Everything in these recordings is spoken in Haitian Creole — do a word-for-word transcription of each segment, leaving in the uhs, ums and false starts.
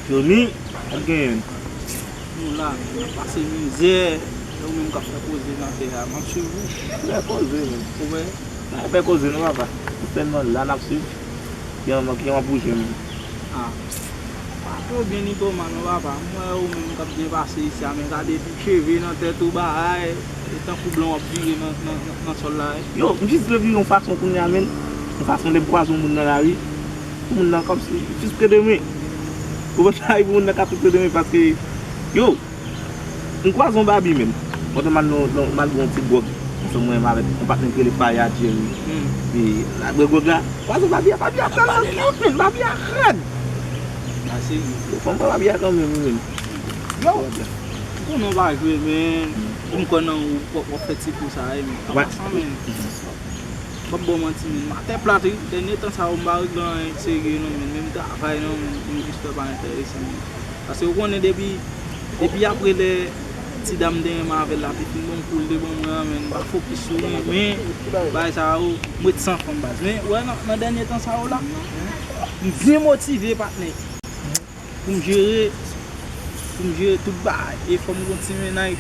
Johnny, sa k genyen? Nou la, n ap pase mizè. E ou menm k ap fè koze nan tè a, m ap swiv ou. Fè koze, menm. Ou wè? Fè koze, non, papa. Nou sèlman la, n ap swiv. Ki an, ki an bouje, menm. Ah. Pa twò byen ni twò mal, non, papa. M wè ou menm k ap byen pase isi a, men gade tout cheve nan tèt ou, bagay. E tankou blan w ap vire nan, nan, nan, nan sòl la, wi. Yo, m jis vle viv yon fason kounye a, menm. Yon fason lè m kwaze yon moun nan lari. Moun nan kòmsi, fiske demen. Ou konn sa, pou moun nan ka fiske demen, paske, yo, m kwaze yon babi, menm. Pandan m al nan, nan, m al bwè yon ti gwòg. Ansanm mwen avèk yon patnè m ki rele Faya Jerry. Hmm. Epi, n al bwè gwòg la. Kwaze babi a, babi a tèlman cute, menm. Babi a rèd. Yo, fò m pran babi a kanmenm, wi, menm. Yo, m konnen w pa jwe, men. M kwè nan ou, w ap, w ap fè ti kou sa, wi, men. An pasan, men. M p ap ba w manti, men. M atè plat, wi. Dènye tan sa yo, m pa regle anyen serye, non, men. Menm travay, non, men. M jis fè pa enterese, men. Paske ou konnen depi, depi apre lè ti dam te renmen avè l la, te fin bon kou l te ban mwen an, men. M pa fokis sou li, men. Bagay sa yo, m ret san fanm baz. Men, ou wè, nan, nan dènye tan sa yo la, m byen motive, patnè. Pou m jere, pou m jere tout bagay. E fò m gon ti mennaj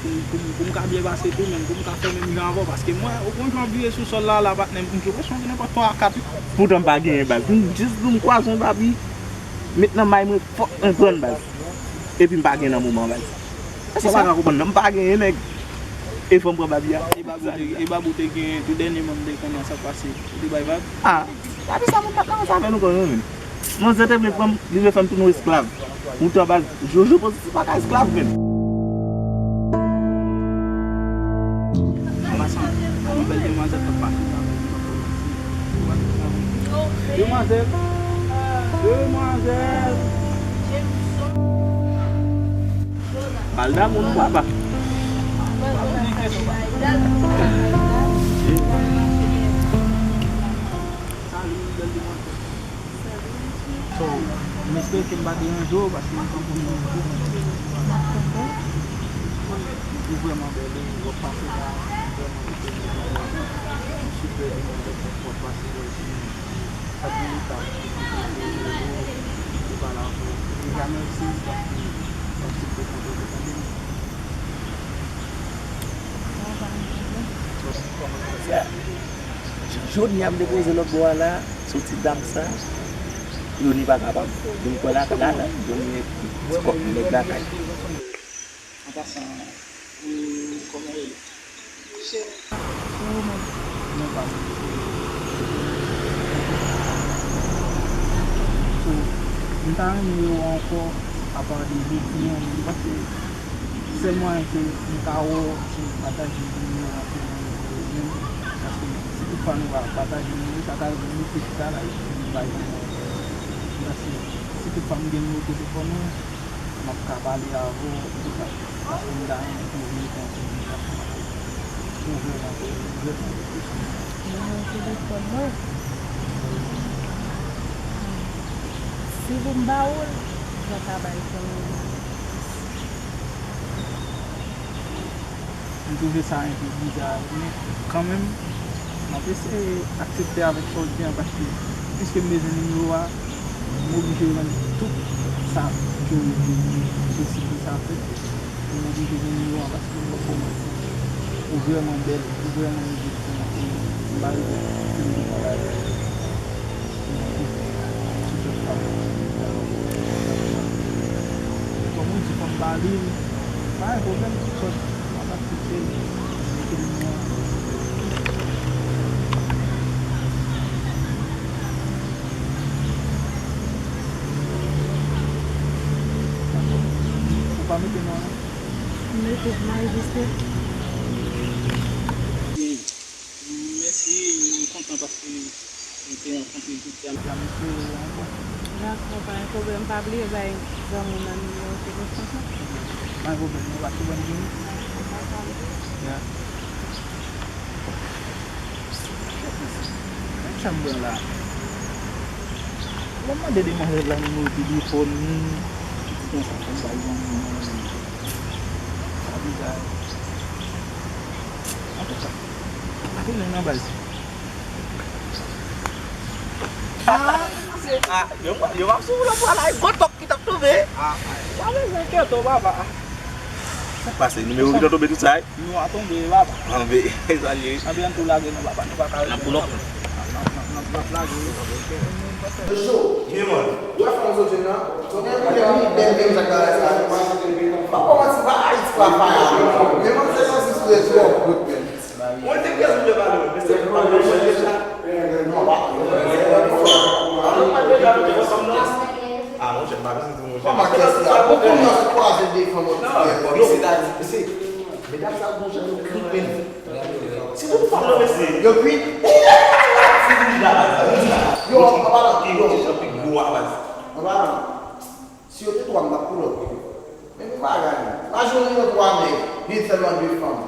pou m, pou m, pou m ka byen pase tou, menm pou m ka fè menm jan avè w. Paske mwen, ou konn jan m vire sou sòl la, la, patnè m, m gen presyon gen nenpòt twa a kat, wi. Poutan m pa genyen baz. M jis di w m kwaze yon babi, met nan may mwen, fòk mwen pran l baz. Epi m pa gen nan moman baz. Èske w pa ka konprann, non? M pa genyen nèg. E fò m pran babi a. E Babou te, e Babou te gen, tou dènyèman m te konnen sa k pase. Ou te bay vag? Ah, babi sa, mwen pa t nan sa avè nou kanmenm, menm. Manzè te vle pran m, li vle fè m tounen yon esklav. Poutan baz, Jojo Pozitif pa ka esklav, menm. An pasan, yon bèl demwazèl k ap pase. Demwazèl! Demwazèl! Pale damou nou, papa. Salut, bèl demwazèl. So, m espere ke m pa deranje w, paske m konprann nou. Ou vrèman bèl, w ap pase la, vrèman, ou se yon sipè demwazèl, w ap pase la. Sa di li pa, li pa la pou, li jamè isi, paske, paske te kontre, te kontre. Jodi a m depoze lòt bò a la, sou ti dam sa, Yoni pa kapab. Vin kwè la, la, la, Yoni ti kòk nèg lakay. An pasan, ou kòman w rele? Cheri. Ou menm? Non pa m. So, m ta renmen wè w ankò apa de jodi a, men m panse sèl mwayen ke m ka wè w, se pataje videyo a pou mwen, pou mwen menm, paske si toutfwa nou pa pataje videyo, sa ka rive nou te chita la, epi nou pa janm wè. M panse si toutfwa m gen nimewo telefòn ou, m ap ka pale avè w, paske m ta renmen pou w vini pran kontèk avè m. Ou vrèman, ou vrèman. Nimewo telefòn mwen. Si pou m ba ou l, mwen ka bay pou ou. M twouve sa enpe biza, men kanmenm, m ap eseye aksepte avèk sa w di an, paske piske m bezwen nimewo a, m oblije rann tout sa ke w vle posib pou sa fèt. M oblije rann nimewo a paske m poko manti. Ou vrèman bèl, ou vrèman rive pou mwen, e m pa regrèt ke m te pale avè w. Sou kèk fanm, kòm ou di, fò m ba li, pa gen pwoblèm, sòt, m ap aksepte l, mete l nan. Ou pa mete non an? M mete m anrejistre. Mèsi, m kontan paske m te rankontre jodi a. Dakò, pa gen pwoblèm. Pa bliye bay granmoun nan nimewo telefòn nan. Pa gen pwoblèm, non, pa tou bann vini. Ya. Gad sa m pran la. Lè m mande demwazèl la nimewo telefòn li, li di konsa fò m bay granmoun nan. Sa bizarre. Antouka, pa tounen nan baz. Ah! Ah, yo, yo ap sou woulòp la, e gwo tòk ki t ap tonbe. Ah, pa bezwen enkyete w, papa. Sa k pase? Nimewo ki t ap tonbe tout sa, wi? Nou a tonbe, papa. Anbe, sa l ye. Anbe, ann tou lage non, papa, nou pa ka rete. N ap pull up. N ap, n ap, n ap, n ap lage. Yo, man. Ou wè fanm sot jwenn nan? Konnen konnen wi, bèl menm jan bagay sa. Pa kòmanse pa Ayiti pa faya. Men manzè nan sou sou twò kout menm. Mwen te gen sou de pale, men se pa mwen deja. Anon pa deja nou te ansanm non. Ah, monchè, m pa bezwen di monchè. Kòman kès la? Ou konnen sou kwaze de fanm oti. Non, non. Mesye, mesye, medam sa gon jan yo kripe. Se pou fanm nan, mesye. Yo kwi. Yo, anba la. Yo, anba la. Si yo te twa, m t ap pull up. Men pou bagay, lajounen yo twa nèg, gen sèlman de fanm.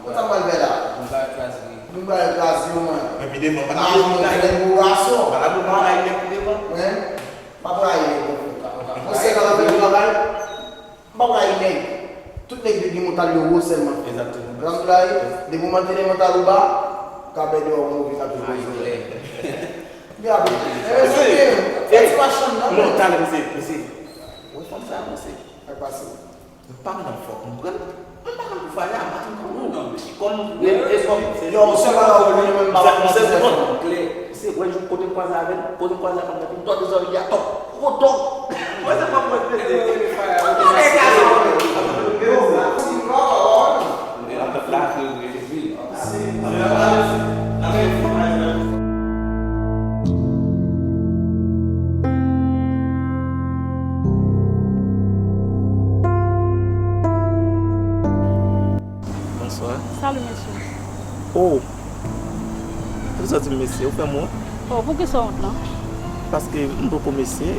Konn sa m pral fè la? Nou ba yo kraze. Nou ba yo kraze yo, man. Men pi devan, pa ta lajounen yo twa nèg pou gason. Pa ta pou bagay nèg pi devan. Hein? M pa pou rayi nèg non. Mwen se nan fè yon bagay, m pa pou rayi nèg. Tout nèg dwe gen mantal yo wo sèlman. Egzakteman. Granmoun la ye, depi w mantere mantal ou ba, kabè deyò move ka toujou bezwen. Ayi, klè. Gade, eh, mesye, fè ti machann nan, non, men. Talè, mesye, mesye. Wè fanm sa, mesye. Sa k pase? M pa konn fòk m pran. M pa konn pou faya, m pa konn pou ou, non, mesye. Kòm, e, e kòm, se yo, se pa la ou konnen menm pa konn se bon. Klè. Se wè jou kote m kwaze avè l, kote m kwaze avè l, m tande zòrèy a tòk. Gwo tòk. Mwen se pa mwen, mesye. Mwen se pa mwen. Bonswa. Salut, mesye. Oh! Poukisa w di m mesye? Ou fè m wont? Oh, poukisa w wont lan? Paske m poko mesye.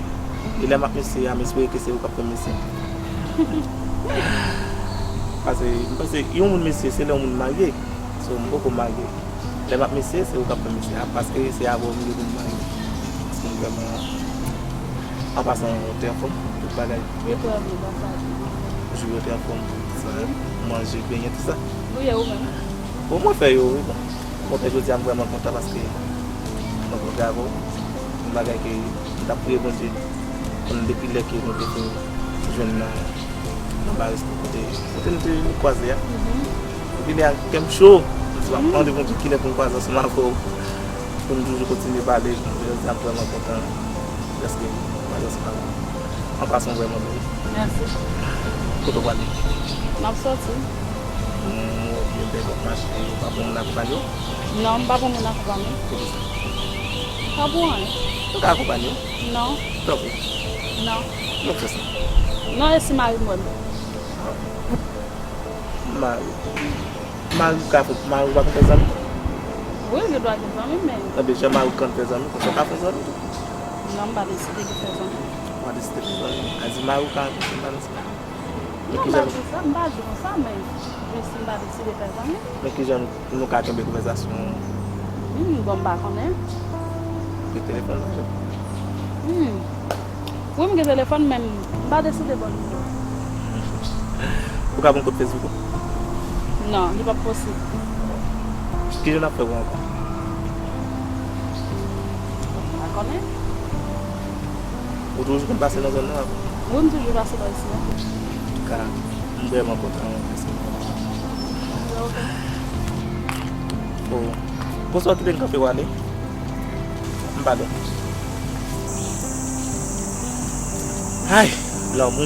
E lè m ap mesye a, m espere ke se ou k ap fè m mesye. Paske m panse yon moun mesye, se lè yon moun marye. So, m poko marye. Lè m ap mesye, se ou k ap fè m mesye. A, paske se avè w m gen pou m marye. Paske m vrèman, an pasan, ou te anfòm, tout bagay. Wi, trè byen, papa. Jou yo te anfòm, tout sa. Wi. Manje, benyen, tout sa. Wi, e ou menm? Bon, mwen fè yo, wi, bon. Bon, jodi a, m vrèman kontan paske m rankontre avè w. Yon bagay ke m t ap priye Bondye pou n depi lè ke nou te fin jwenn nan, nan Barispo kote, kote nou te kwaze a. Mhm. Vini ak kè m cho, m di, "M ap mande Bondye kilè pou m kwaze ansanm avè w, pou n toujou kontinye pale." Jodi a, m vrèman kontan. Dèske m pale ansanm avè w. An pasan, w vrèman bèl. Mèsi. Kote w prale? M ap soti. M wè w byen bèl, w ap mache, ou pa pou moun akonpanye w? Non, m pa pou moun akonpanye. Poukisa? Pa pou anyen. Ou ka akonpanye w? Non. Tanpri. Non. Non, fè sa. Non, e si mari m wè m? Mari. Mari w ka fè, mari w pa konn fè zanmi? Wi, li dwa gen zanmi, men. Nan bezwen mari w konn fè zanmi, konsa w ka fè zanmi tou. Non, m pa deside pou fè zanmi. Ou pa deside pou fè zanmi. A di mari w ka fè zanmi. Non, m pa di sa, m pa di konsa, men jis si m pa deside fè zanmi. Men kijan nou, nou ka kenbe konvèsasyon? Hmm, bon, m pa konnen. Ou gen telefòn nan men w? Hmm. Wi, m gen telefòn, men m pa deside ba w nimewo. Ou ka ban m kòd Facebook ou? Non, li p ap posib. Kijan n ap fè wè ankò? M pa konnen. Ou toujou konn pase nan zòn nan? Wi, m toujou pase pa isi a. Antouka, m vrèman kontan wè w, mèsi. Ok. Oh. Bonswa, kite m kanpe w ale. M padon. Ay, lanmou.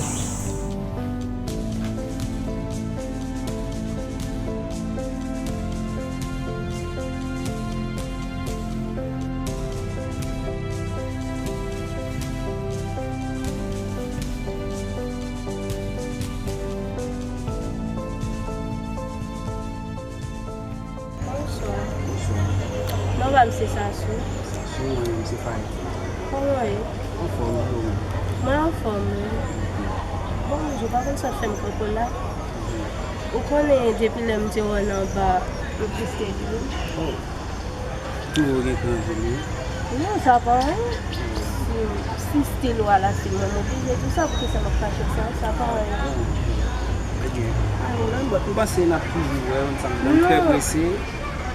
Bonswa. Bonswa. Non pa m se Sasou. Sasou, mwen menm se Farid. Kòman w ye? Anfòm, e ou menm? Mwen anfòm, wi. Bon, ou pa konn sa k fè m kanpe w la? Mhm. Ou konnen depi lè m te wè w nan ba, m triste epi. Oh. Toujou gen pou w vini. Non, sa pa anyen. Si, si stil ou a la, si mwen m oblije di w sa, poukisa m ap kache w sa? Sa pa anyen. Ebyen, al nan bòt. M panse n ap toujou wè ansanm. M trè prese.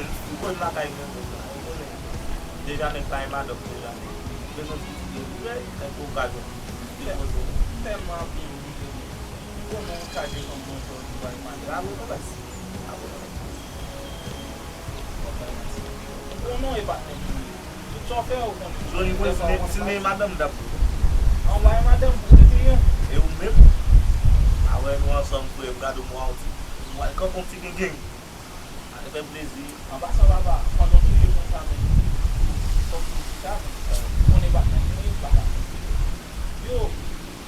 konnen, ou konnen lakay mwen menm la, ou konnen. Deja nèg pa gen madanm deja. Bezwen ti ti de, men, men pou okazyon. Li poze. Tèlman ap byen vire. Ou konnen yon chaje fanm nan jodi pa gen madanm. Abone non, baz. Abone non. Ou konnen e patnè m ye. Tout sa w fè, ou konnen. Joni, pou si m, si m gen madanm, m t ap. An, w pa gen madanm, ou te kliyan. E ou menm? A wè nou ansanm, frè, m gade w, m wè yon ti, m wè kanpe yon ti gengeng. Ale fè plezi. An pasan, papa, pandan w touye konsa menm, fòk nou di sa, ou konnen patnè m ye, papa. Yo,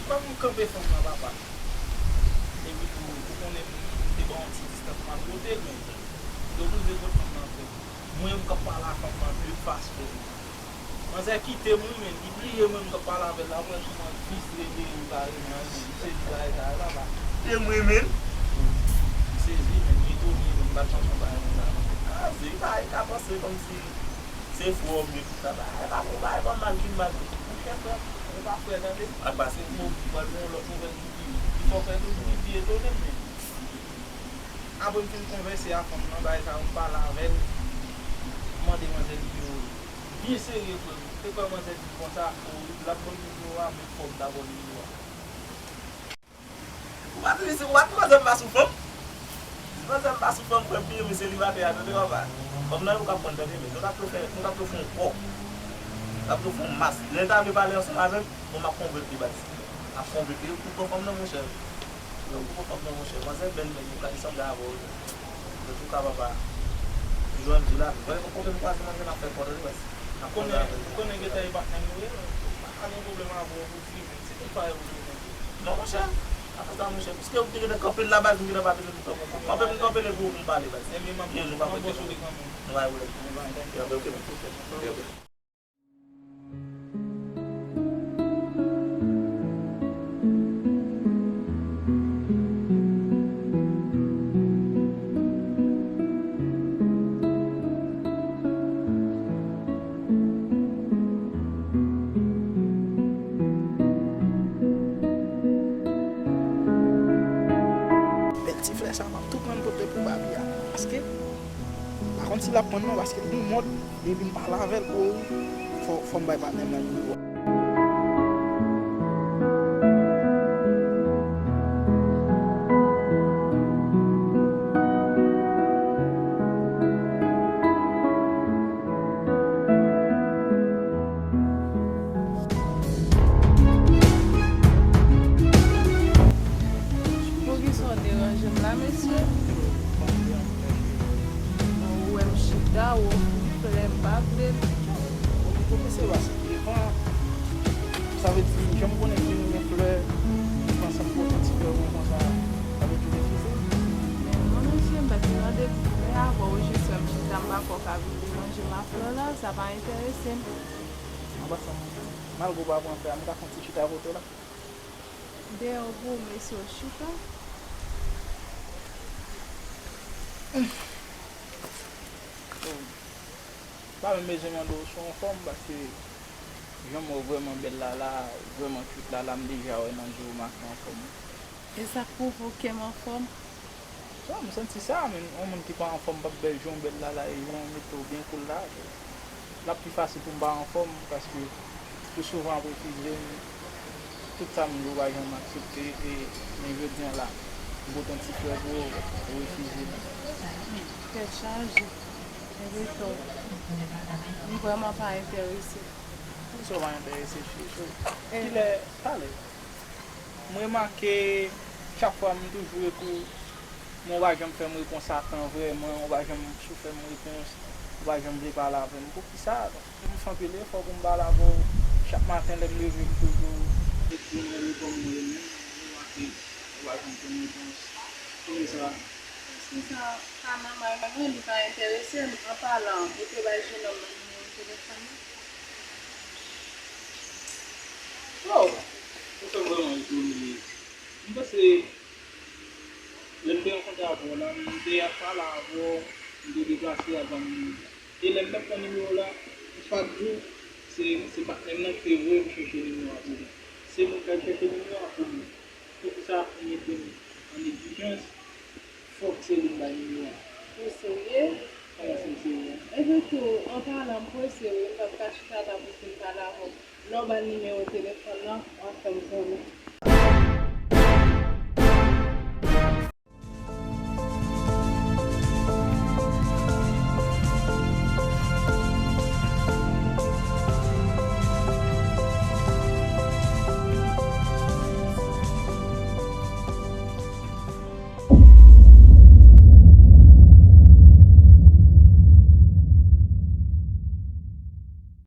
kòm m kanpe fanm nan, papa. Epi tou, ou konnen m te ba w yon ti distans, m ap kote l, men yo rive kot fanm nan, frè. Mwen menm k ap pale a fanm nan de fason. Manzè kite m wi, men li bliye mwen, m t ap pale avè l la, mwen kòman fis reveye m kareman, men m sezi bagay sa yo, papa. Kite m wi, men. M sezi, men m etone, men m pa t panse yon bagay konsa, non. A, se, li pa, li ka panse kòmsi se frè m ye, tout sa, bagay pa bon, bagay pa mal, ki mal. Monchè, frè m, ou pa frè, tande. Ak basi. Ou pral gen yon lòt nouvèl ki pi, ki fò frè tou, ki pi etone m, men. Apre m fin konvèse a fanm nan, bagay sa yo, m pale avè l, m mande manzè nimewo l. Byen serye, frè m. Te kwè manzè di m konsa, o, l ap ban m nimewo a, men fò m ta ba w nimewo a. Ou pa di, ou pa di manzè m pa sou fanm? Di manzè m pa sou fanm, frè m, bliye m selibatè a, tande papa. Fanm nan, yo ka pran, tande, men nou t ap tou fè, nou t ap tou fè yon kò. Nou t ap tou fè yon mas. Lè l ta vle pale ansanm avè m, bon, m ap konvenk li, baz. M ap konvenk li, ou pran fanm nan, monchè. Ou pran fanm nan, monchè. Manzè bèl, men li sanble avè w. Antouka, papa, jan m di la, mwen, kote m kwaze manzè, m ap fè kò, tande, baz. M ap konnen, ou konnen gentan e patnè m ou ye, m pa gen pwoblèm avè w pou fi, men si tout pa yo, ou konnen. Non, monchè, afè sa, monchè, piske ou te gentan kanpe l la, baz, m gentan pa bezwen kanpe, kanpe, kanpe l pou ou pou m pale, baz. Ebyen, m ap, m ap bòs ou li kanmenm. Nou pa gen pwoblèm. Ebyen, ok, baz. Ebyen, ok. Bèl ti flè sa, m ap tou pran l pote pou Babi a. Paske, m pa konn si l ap pran l non, paske l gon mòd, depi m pale avè l, o, fò, fò m bay patnè m nan nimewo a. Poukisa w deranje m la, mesye? Bon, ou wè m chita, ou ofri m flè, m pa vle l. Ou kòmanse pase devan. Sa vle di, jan m konnen ke nou gen flè, m panse m pote ti flè pou mwen konsa, sa vle di ou refize? Men non, mesye, m pa t gen randevou flè avè w, jis wè m chita, m pa kwè w ka vin deranje m ak flè la, sa pa enterese m. An pasan, malgre w pa pran flè a, m ka fè yon ti chita kote w la? Deyò pou w, mesye, w chita. M pa menm bezwen mande w si w anfòm, paske jan m wè w vrèman bèl la la, vrèman cute la la, m deja wè nan je w make w anfòm wi. E sa k pwovoke m anfòm? Sa, m santi sa, men yon moun ki pa anfòm p ap bèl jan w bèl la la, e jan w mete w byen cool la, l ap pi fasil pou m pa anfòm, paske pi souvan ap refize m. Tout sa m di w pa janm aksepte, e, men jodi a la, m pote yon ti flè pou ou, ou refize m. Tèt chaje. Enkyete w. M vrèman pa enterese. Poukisa w pa enterese, cheri? Kilè, pale. M remake, chak fwa m toujou ekri w, men w pa janm fè m repons a tan vrèman, w pa janm sou fè m repons, w pa janm vle pale avè m. Poukisa? M fè anpil efò pou m pale avè w, Chak maten lè m leve, m toujou ekri mwen, li kòm mwen menm, m remake ou pa janm konn repons. Kòman sa? Èske sa pa nòmal? Non, li pa enterese m. An palan, ou te bay jenòm nan nimewo telefòn nan? Oh! Ou fè m vrèman etone. M panse, lè m te rankontre avè w la, m te ap pale avè w, m te deplase avan m. E lè m t ap pran nimewo w la, chak jou, se, se patnè m nan ki te voye m chèche nimewo a pou mwen. Se moun k al chèche nimewo a pou mwen. Se pou sa, m mete m an egzijans, fòk se li m bay nimewo a. Ou serye? Kòman se serye? Epi tou, an palan, m prese wi, m p ap ka chita la pou fin pale avè w. Lè w ba m nimewo telefòn nan, w a fè m konnen.